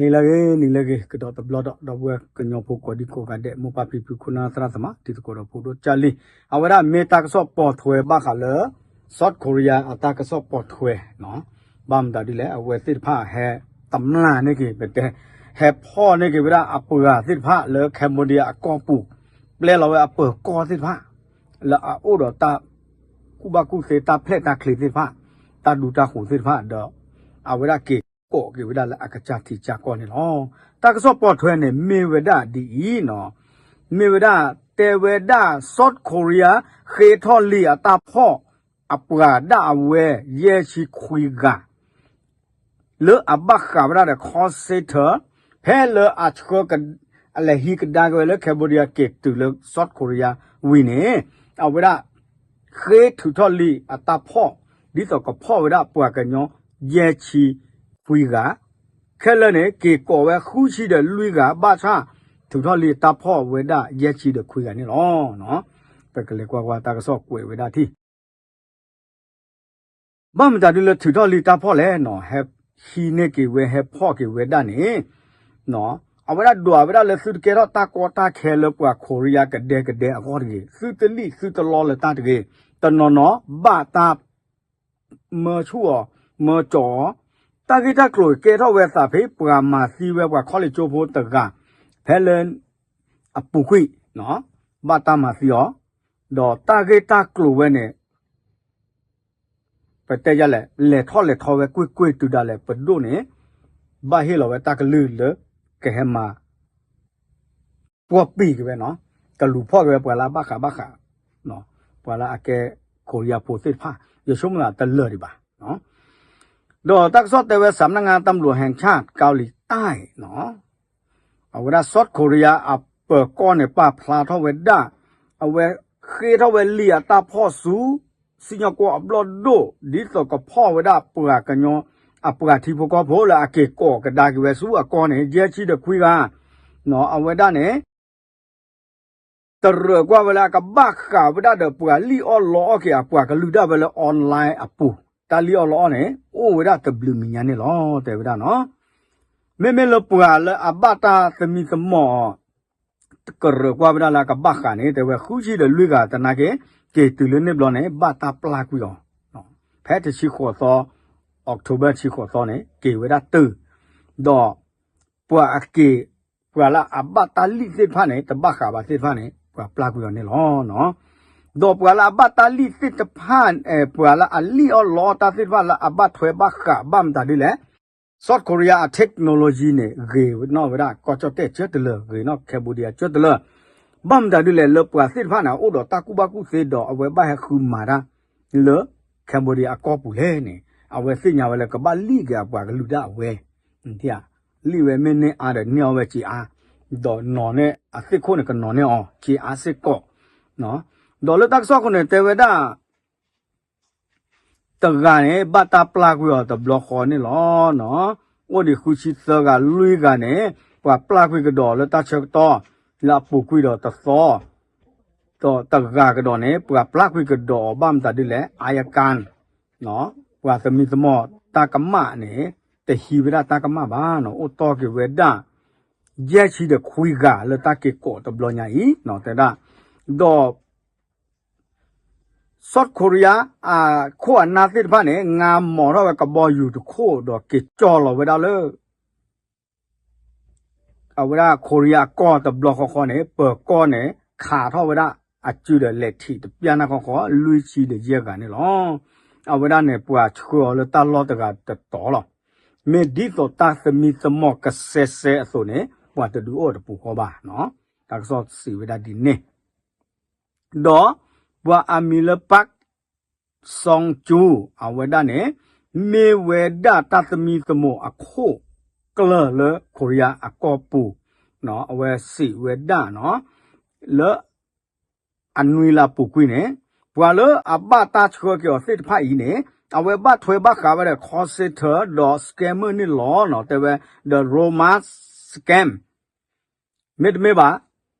နံၤလၢအဂ့ၤ နံၤလၢအဂ့ၤ ကဒီးတဘျီဒီး ဒီပုၢ်ဝဲၢ်ကညီဖိကိးဒံကိးဂၤဒဲး မိၢ်ပၢ်ဖံဖု ခိၣ်နၢ်သရၣ်သမါ တံၤသကိးဒီးဖိဒိၣ်ကၢ်လံၢ် အဝဲဒၣ်မ့ၢ်တၢ်ကစီၣ်ပိာ်ထွဲဘၣ်ဃးလၢ South Korea အတၢ်ကစီၣ်ပိာ်ထွဲ ဘၣ်မတၤဒ်လဲၣ် အဝဲသ့ၣ်တဖၣ်ဟဲတမျၢ်န့ၢ်က့ၤ ပတဲ ဟဲဖီၣ်န့ၢ်က့ၤဝဲဒၣ်အပှၤသ့ၣ်တဖၣ်လၢ Cambodia အကီၢ်ပူၤ ပျဲလီၤဝဲအပၢၤကီၢ်သ့ၣ်တဖၣ် လၢအအိၣ်ဒီးတၢ်ကူၣ်ဘၣ်ကူၣ်သ့ တၢ်ဖျဲၣ်တၢ်ချံသ့ၣ်တဖၣ် တၢ်ဒူတၢ်ဃိၤသ့ၣ်တဖၣ်ဒီး အဝဲဒၣ်က့ၤကိးက့ၤဝဲဒၣ်လၢအကစၢ်ထံကစၢ်ကီၢ်န့ၣ်လီၤ. တၢ်ကစီၣ်ပိာ်ထွဲန့ၣ် မ့ၢ်ဝဲဒၣ်ဒ်အံၤနီၤ, မ့ၢ်ဝဲဒၣ်တဲဝဲဒၣ် South Korea ဃ့ထီၣ်လံအတၢ်ဖီၣ် အပှၤဒၣ်အဝဲ ယဲၢ်ဆံခွံဂၤ လၢအဘၣ်ဃးဝဲဒၣ်ဒီး call center ဖဲလၢအဆှၢက အလဲၤဟံးကဒါက့ၤဝဲလၢ Cambodia က့ၤတုၤလၢ South Korea ဝံၤန့ၣ် အဝဲဒၣ် ဃ့ထုးထီၣ်လံအတၢ်ဖီၣ် ဒ်သိးကဖီၣ်ဝဲဒၣ်ပှၤကညီ ယဲၢ်ဆံခွံဂၤ ခဲလၢာ်န့ၣ် က့ၤကိးဝဲဃုဆံဒီးလွံၢ်ဂၤ ဘၣ်ဆၣ်ထုးထီၣ်လံအတၢ်ဖီၣ်ဝဲဒၣ်ယဲၢ်ဆံဒီးခွံဂၤန့ၣ်လီၤ. ပကလဲၤကွၢ်ကွၢ်တၢ်ကစီၣ်ကွဲးဝဲဒၣ်ထံၣ် ဘၣ်မတၤဒ်လၢထုးထီၣ်လံတၢ်ဖီၣ်လဲၣ်နီၤ, ဟဲဟံးန့ၢ်က့ၤဝဲ ဟဲဖီၣ်က့ၤဝဲဒၣ်န့ၣ် အဝဲဒၣ်ဒွးဝဲဒၣ်လၢသုတကဲထီၣ်တၢ်ကီတၢ်ခဲလၢပှၤ Korea ကဒဲကဒဲအဂီၢ်တဂ့ၤ, သုတလံၣ်သုတလီလၢတၢ်တဂ့ၤ, တနီၤနီၤဘၣ်တၢ် မၢဆူၣ်အီၤ, မၢကၠီအီၤ, တၢ်ဂ့ၢ်တၢ်ကျိၤကဲထီၣ်ဝဲသးဖဲ ပှၤမၤသံဝဲပှၤခီလ့ၣ်ကၠိဖိတဂၤ ဖဲလၢ အပူၤကွံာ် ဘၣ်တၢ်မၤသံအီၤ, ဒီးတၢ်ဂ့ၢ်တၢ်ကျိၤဝဲန့ၣ် ပတဲယလဲၣ် လဲၤထီၣ်လဲၤထီဝဲကွ့ၢ်ကွ့ၢ်တုၤဒၣ်လဲာ်ပဒိၣ်န့ၣ် ဘၣ်ဟ့ၣ်လီၤဝဲတၢ်ကလုၢ်လၢ ကဟဲမၤ ပှီၢ်ပံာ်က့ၤဝဲနီၤ, ကလူၤဖီၣ်က့ၤဝဲပှၤလၢအဘၣ်ဃးဘၣ်ဃး, ပှၤလၢအကဲ ခိရံယါဖိသ့ၣ်တဖၣ်, ယဆိကမိၣ်သးတလၢာ်ဒံးဘၣ်. ဒီးတၢ်ကစီၣ်တဲဝဲ စำนักงานตำรวจแห่งชาติเกาหลีใต้နီၤ, အဝဲဒၣ် South Korea အပၢၤကီၢ်န့ၣ် ပာ်ဖျါထီၣ်ဝဲဒၣ်, အဝဲဃ့ထီၣ်ဝဲလံာ်အတၢ်ဖီၣ်ဆူ စံၣ်ညီၣ်ကွီၢ်အဘျီၣ်ဒိၣ် ဒ်သိးကဖီၣ်ဝဲဒၣ်ပှၤကညီ အပှၤထံဖိကီၢ်ဖိလၢအက့ၤကိးကဒါက့ၤဝဲဆူအကီၢ်န့ၣ် ယဲၢ်ဆံဒီးခွံဂၤ, အဝဲဒၣ်န့ၣ် တရၢၢ်ကွၢ်ဝဲလၢအကဘၣ်ဃးဝဲဒၣ်ဒီးပှၤလံၣ်အီၣ်လီအီၣ်က့ၤအပှၤကလုာ်ဒၣ်ဝဲလၢ online အပူၤ, တၢ်လံၣ်အီၣ်လီအီၣ်န့ၣ် အိၣ်ဝဲဒၣ်တဘျုးမံၤညါန့ၣ်လီၤ တဲဝဲဒၣ်နီၤ. မ့မ့ၢ်လၢပှၤလၢအဘၣ်တၢ်သမံသမိး ကရၢၢ်ကွၢ်ဝဲဒၣ်လၢအကဘၣ်ဃးန့ၣ် တဲဝဲဃုဆံဒီးလွံၢ်ဂၤသနာ်က့ က့ၤတုၤလၢန့ၣ်ဘျီန့ၣ် ဘၣ်တၢ်ပျၢ်ကွံာ်အီၤ, ဖဲတဆံဃိးသီ October တဆံဃိးသီန့ၣ် က့ၤဝဲဒၣ်တုၤ, ဒီးပှၤအက့ၤ ပှၤလၢအဘၣ်တၢ်လံၣ်သ့ၣ်တဖၣ်န့ၣ် တဘၣ်ဃးဘၣ်သ့ၣ်တဖၣ်န့ၣ် ပှၤပျၢ်ကွံာ်အီၤန့ၣ်လီၤ. ဒီးပှၤလၢအဘၣ်တၢ်လံၣ်သ့ၣ်တဖၣ်, ပှၤလၢအလံၣ်အီၣ်လီအီၣ်တၢ်သ့ၣ်တဖၣ်လၢအဘၣ်ထွဲဘၣ်ဃးဘၣ်မတၤဒ်လဲၣ်, South Korea အ technology န့ၣ် ဂ့ၤနီၣ်ဝဲဒၣ်ကီၢ်ကၠီၣ်တဲၣ်ကၢတလၢာ်, ဂ့ၤနီၣ် Cambodia ကၢတလၢာ်, ဘၣ်မတၤဒ်လဲၣ် လၢပှၤသ့ၣ်တဖၣ်န့ၣ် အအိၣ်ဒီးတၢ်ကူၣ်ဘၣ်ကူၣ်သ့ဒီးအဝဲဘၣ်ဟဲဃုမၤတၢ် လၢ Cambodia အကီၢ်ပူၤလဲၣ်န့ၣ် အဝဲသ့ၣ်ညါဝဲလၢကဘၣ်လံၣ်က့ၤအပှၤကလုာ်ဒၣ်အဝဲ, လံၣ်ဝဲမ့ၢ်န့ၢ်အါဒီးန့ၢ်အီၣ်ဝဲက့ၤအါ, ဒီးနီၤန့ၢ်အသ့ၣ်ခိၣ်န့ၣ် ကနီၤန့ၢ်အီၤက့ၤအါစ့ၢ်ကီး, ဒီးလၢတၢ်ကစီၣ်ခိၣ်န့ၣ် တဲဝဲဒၣ် တဂၤန့ၣ် ဘၣ်တၢ်ပျၢ်ကွံာ်အီၤတဘျီဃီန့ၣ်လီၤ. အိၣ်ဒံးဃုဆံသၢဂၤ လွံၢ်ဂၤန့ၣ် ပှၤပျၢ်ကွံာ်ကဒီးလၢတၢ်ဆၢကတီၢ် လၢအပူၤကွံာ်ဒီးတသီ, ဒီးတဂၤကဒီးန့ၣ် ပှၤပျၢ်ကွံာ်ကဒီးအီၤဘၣ်မတၤဒ်လဲၣ် အါယကၣ်, ပှၤသမံသမိးတၢ်ကမၣ်န့ၣ် တဟံးဝဲဒၣ်တၢ်ကမၣ်ဘၣ်နီၤ, အိၣ်တီၢ်က့ၤဝဲဒၣ် ယဲၢ်ဆံဒီးခွံဂၤလၢတၢ်က့ၤကိးတဘျီညါအံၤ တဲဒၣ်, ဒီး South Korea အခိၣ်အနၢ်သ့ၣ်တဖၣ်န့ၣ် ငါမီၤထီၣ်ဝဲကဘီယူၤတခိၣ်ဒီးက့ၤကၠီလီၤဝဲဒၣ်လၢ အဝဲဒၣ် Korea အကီၢ်တဘျီဃီဃီန့ၣ် ပၢၤကီၢ်န့ၣ် ခးထီၣ်ဝဲဒၣ်အစုဒီးလဲၤထံးတပျၢ်နၢ်ဃီဃီ လွံၢ်ဆံဒီးယဲၢ်ဂၤန့ၣ်လီၤ. အဝဲဒၣ်န့ၣ် ပှၤဆှၢအီၤလၢတၢ်လီၢ်တဂၤတတီၤလီၤ. မ့ၢ်ဒ်သိးတၢ်သမံသမိးကစဲစဲအသိးန့ၣ် ပှၤတဒုးအိၣ်တပူၤဃီဘၣ်. တၢ်ကစီၣ်စံးဝဲဒၣ်ဒ်န့ၣ် ဒီးပှၤအမံၤလၢ Park Sung Ju အဝဲဒၣ်န့ၣ် မ့ၢ်ဝဲဒၣ်တၢ်သမံသမိးအခိၣ်ကျၢၢ်လၢ Korea အကီၢ်ပူၤ, အဝဲစံးဝဲဒၣ်နီၤ လၢအနွံလၢအပူၤကွံာ်န့ၣ် ပှၤလၢအဘၣ်တၢ်ဆှၢက့ၤအီၤသ့ၣ်တဖၣ်အံၤန့ၣ် အဝဲဘၣ်ထွဲဘၣ်ဃးဝဲဒီး call center ဒီး scammer န့ၣ်လီၤ. တဲဝဲ the romance scam မ့တမ့ၢ်ဘၣ်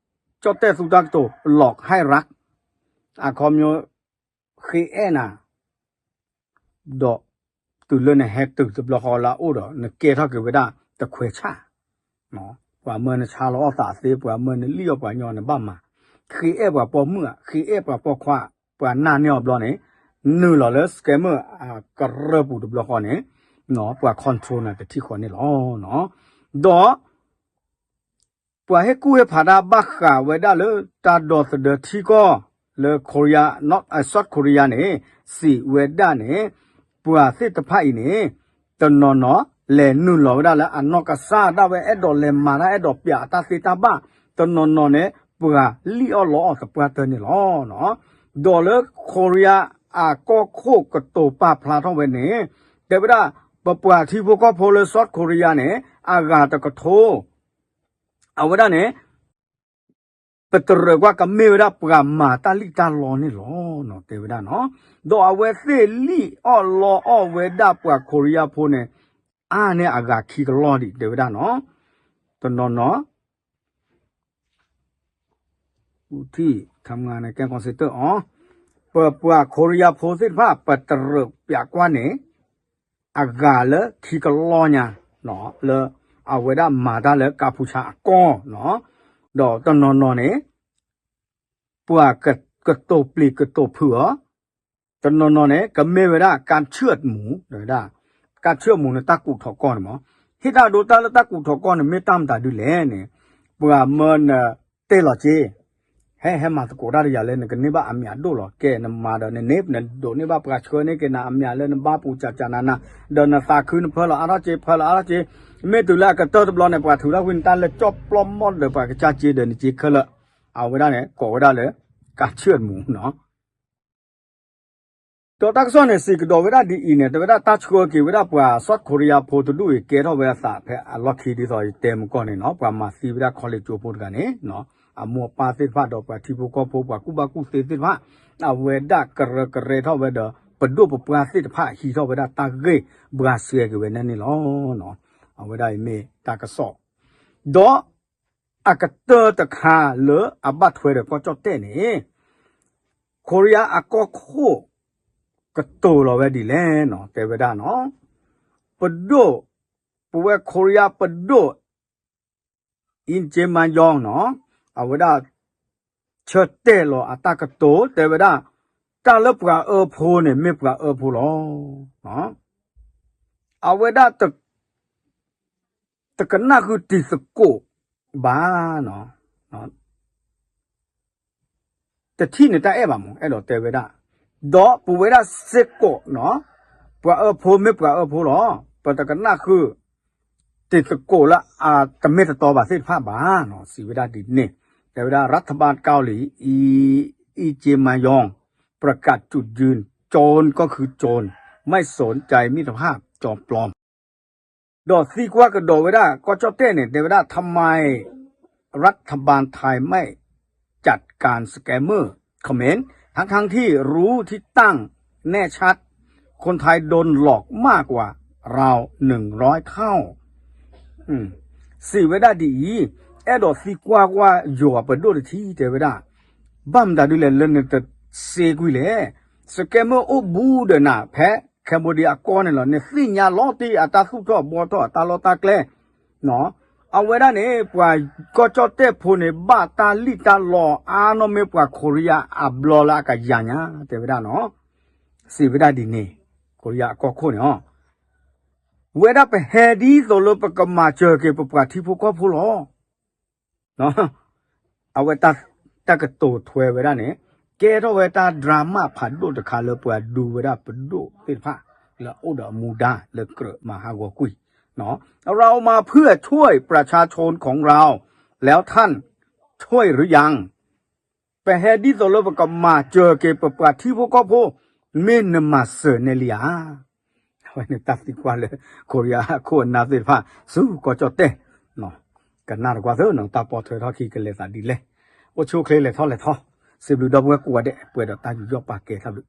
ကၠီၣ်တဲၣ်သူတၢ်ကတိၤ หลอกให้รัก အခီပညီ ဃ့အဲၣ်နၤ ဒီးတုၤလၢနဟဲတုၤတဘျီဃီလၢအအိၣ်ဒီး နကဲထီၣ်က့ၤဝဲဒၣ်တခွဲးဆၣ် ပှၤမၢနဆါလီၤအီၣ်သးသ့, ပှၤမၢနလံၣ်အီၣ်ပှၤညီနဘၣ်မၤ, ဃ့အဲၣ်ပှၤပိာ်မုၣ်ဧါ, ဃ့အဲၣ်ပှၤပိာ်ခွါ, ပှၤနာ်န့ၢ်အီၤဘျီန့ၣ်, နုာ်လီၤလၢ scammer အကရၢၢ်ပူၤတဘျီဃီန့ၣ်, ပှၤ control နၤတထံၣ်ဃီန့ၣ်လီၤ. ဒီး ပှၤဟ့ၣ်ကူၣ်ဟ့ၣ်ဖးတၢ်ဘၣ်ဃးဝဲဒၣ်လၢတၢ်ဒီသဒၢထံကီၢ်လၢ Korea, South Korea န့ၣ်, စံးဝဲဒၣ်န့ၣ်, ပှၤသ့ၣ်တဖၣ်အံၤန့ၣ်, တနီၤနီၤ လဲၤနုာ်လီၤဝဲဒၣ်လၢအနီၢ်ကစၢ်ဒၣ်ဝဲအဲၣ်ဒိးလဲၤမၤတၢ်အဲၣ်ဒိးပျးအတၢ်သ့တၢ်ဘၣ်, တနီၤနီၤန့ၣ် ပှၤလံၣ်အီၣ်လီအီၣ်သပှၢ်တၢၢ်န့ၣ်လီၤ. ဒီးလၢ Korea အကီၢ်ခိၣ်ကတိၤပာ်ဖျါထီၣ်ဝဲန့ၣ်, တဲဝဲဒၣ်, ပပှၤထံဖိကီၢ်ဖိလၢ South Korea န့ၣ်, အဂၤတကထိ အဝဲဒၣ်န့ၣ် ပတရၢၢ်ကွၢ်ကမ့ၢ်ဝဲဒၣ်ပှၤမၤတၢ်လံၣ်တၢ်လီန့ၣ်လီၤ, တဲဝဲဒၣ်နီၤ. ဒီးအဝဲသ့ၣ်လံၣ်အီၣ်လီအီၣ်ဝဲဒၣ်ပှၤ Korea ဖိန့ၣ်, အါန့ၢ်အဂၤခံကလီၢ်ဒံး တဲဝဲဒၣ်နီၤ. တနီၤနီၤ ထံၣ် ခမနကဲကီၢ်စ့တၢၣ်အီၤ, ပပှၤ Korea ဖိသ့ၣ်တဖၣ် ပတရၢၢ်ပၠးကွၢ်န့ၣ် အဂၤလၢခံကလီၢ်ညါ, လၢအဝဲဒၣ်မၤတၢ်လၢကါဖူဆါအကီၢ်နီၤ, ဒီးတနီၤနီၤန့ၣ် ပှၤကတိၤပျံၤကတိၤဖုးအီၤ, တနီၤနီၤန့ၣ် ကမ့ၢ်ဝဲဒၣ် ကါဆၢၣ်မူ, ဝဲဒၣ် ကါဆၢၣ်မူန့ၣ် တၢ်ကူးထီၣ်ကီၢ်န့ၣ်မး, ဟ့ၣ်တၢ်ဒိတၢ်လၢတၢ်ကူးထီၣ်ကီၢ်န့ၣ် မ့ၢ်တၢ်မတၤဒုလဲၣ်န့ၣ်, ပှၤမၢနတဲလီၤက့ၤ ဟဲ ဟဲမၤသကိးတၢ်ဒီးယၤလၢနကန့ၢ်ဘၣ်အမံၤအဒိၣ်လီၤ. ကဲနမၤဒီးနန့ၢ် နဒိးန့ၢ်ဘၣ်ပှၤဆှၢန့ၢ်က့ၤနၤအမံၤလၢ နဘါပူၤကၠးကၠးနးနး, ဒီးနသးခုနဖၢလီၤအါထီၣ်က့ၤ ဖၢလီၤအါထီၣ်က့ၤ, မ့ၢ်တုၤလၢအကတၢၢ်တဘျီန့ၣ် ပှၤထုးထီၣ်ကွံာ်နတၢ်လၢကၠီၣ်ပျီမီၢ်ဒီးပှၤကစၢ်က့ၤဒီးနက့ၤခဲလၢာ်, အဝဲဒၣ်န့ၣ် ကိးဝဲဒၣ်လၢ ကၢ်ဆၢၣ်မူနီၤ. ဒီးတၢ်ကစီၣ်န့ၣ် စံးကဒီးဝဲဒၣ်ဒ်အံၤန့ၣ် တဲဝဲဒၣ်တၢ်ဆှၢက့ၤဝဲဒၣ်ပှၤ South Korea ဖိတဒူၣ်အံၤ ကဲထီၣ်ဝဲအသးဖဲအလီၢ်ခံ ဒ်သိးယတဲမုၢ်ကီၢ်န့ၣ်နီၤ, ပှၤမၤသံဝဲဒၣ်ခီလ့ၣ်ကၠိဖိတဂၤန့ၣ်, အမိၢ်အပၢ်သ့ၣ်တဖၣ်ဒီးပှၤထံဖိကီၢ်ဖိ ပှၤကူၣ်ဘၣ်ကူၣ်သ့သ့ၣ်တဖၣ်, အဝဲဒၣ်ကရၢကရဲထီၣ်ဝဲဒီး ပဒိၣ်ပပှၢ်သ့ၣ်တဖၣ်ဟံးထီၣ်ဝဲဒၣ်တၢ်ဂ့ၢ်ဘှါစဲက့ၤဝဲန့ၣ်န့ၣ်လီၤ. အဝဲဒၣ်အံၤမ့ၢ်တၢ်ကစီၣ် ဒီး အကတၢၢ်တခါလၢအဘၣ်ထွဲဒီးကီၢ်ကၠီၣ်တဲၣ်န့ၣ်, Korea အကီၢ်ခိၣ် ကတိၤလီၤဝဲဒ်လဲၣ်နီၤ, တဲဝဲဒၣ်နီၤ, ပဒိၣ်, ပဝဲ Korea ပဒိၣ် အံက့မါယီနီၤ, အဝဲဒၣ် ဆၢတဲာ်လီၤအတၢ်ကတိၤ တဲဝဲဒၣ်, တၢ်လၢပှၤအၢဖိန့ၣ် မ့ၢ်ပှၤအၢဖိလီၤ. အဝဲဒၣ် တကနၣ်ဃုာ်တံၤသကိးဘၣ်နီၤ, တထံၣ်န့ၣ်တၢ်အဲၣ်ဘၣ်မး အဲၣ်ဒိးတဲဝဲဒၣ်, ဒီးပဝဲဒၣ်စ့ၢ်ကီးနီၤ, ပှၤအၢဖိမ့ၢ်ပှၤအၢဖိလီၤ, ပတကနၣ်ဃုာ် တံၤသကိးလၢအတမ့ၢ်တတီဘၣ်သ့ၣ်တဖၣ်ဘၣ်နီၤ, စံးဝဲဒၣ်ဒ်န့ၣ်, တဲဝဲဒၣ် รัฐบาลเกาหลี อี อีเจมายอง ประกาศจุดยืน โจรก็คือโจร ไม่สนใจมิตรภาพ จอมปลอม ဒီးသံကွၢ်ကဒီးဝဲဒၣ် ကီၢ်ကၠီၣ်တဲၣ်န့ၣ် တဲဝဲဒၣ် ทำไมรัฐบาลไทยไม่จัดการ สแกมเมอร์ เขมร ทั้งๆที่รู้ที่ตั้งแน่ชัด คนไทยโดนหลอกมากกว่าเรา หนึ่งร้อยเท่า စံးဝဲဒၣ်ဒ်အံၤ, အဲၣ်ဒိးသံကွၢ်ကွၢ်ယွၤပဒိၣ်တထံၣ် တဲဝဲဒၣ်, ဘၣ်မတၤဒ်လဲၣ်လၢနတစ့ကွံာ်လဲၣ်, စကဲမုၢ်အိၣ်ဘူးဒီးနၤ ဖဲ Cambodia အကီၢ်န့ၣ်လီၤ, နသ့ၣ်ညါလီၤတံၢ်အတၢ်သူၣ်ထီၣ်ဘှီထီၣ်အတၢ်လီၢ်တၢ်ကျဲ, အဝဲဒၣ်န့ၣ် ပှၤကီၢ်ကၠီၣ်တဲၣ်ဖိန့ၣ် ဘၣ်တၢ်လံၣ်တၢ်လီအါနီၢ်မ့ၢ်ပှၤ Korea အဘျီလၢအကယၤညါ တဲဝဲဒၣ်နီၤ, စံးဝဲဒၣ်ဒ်န့ၣ်, Korea အကီၢ်ခိၣ်န့ၣ် ဝဲဒၣ်ပဟဲဒ်သိးလၢပကမၤစၢၤက့ၤပပှၤထံဖိကီၢ်ဖိလီၤ. အဝဲတၢ်ကတိၤထွဲဝဲဒၣ်န့ၣ် ကဲထီၣ်ဝဲတၢ် drama ဖးဒိၣ်တခါလၢပှၤဒူဝဲဒၣ်ပဒိၣ်သ့ၣ်တဖၣ် လၢအအိၣ်ဒီးအမူဒါလၢကြၢးမၤဟးဂီၤကွံာ်, เรามาเพื่อช่วยประชาชนของเรา แล้วท่านช่วยหรือยัง ပဟဲဒ်သိးလၢပကမၤစၢၤက့ၤပပှၤထံဖိကီၢ်ဖိ, မ့ၢ်နမၤစၢၤနဲလံဧါ. အဝဲန့ၣ်တၢ်သံကွၢ်လၢ Korea အခိၣ်အနၢ်သ့ၣ်တဖၣ် ဆူကီၢ်ကၠီၣ်တဲၣ်, ကနၣ်တကွၢ်သၢနတၢ်ပီထွဲထီၣ်ခံကလဲၤသးဒ်လဲၣ်, အိၣ်ဆူၣ်အိၣ်ချ့လဲၤထီၣ်လဲၤထီ, စံးဘျုးဒီပုၢ်ဝဲၢ်ကိးဂၤဒဲး ပှဲၤဒီးတၢ်ယူးယီၣ်ပာ်ကဲတၢ်ဘျုး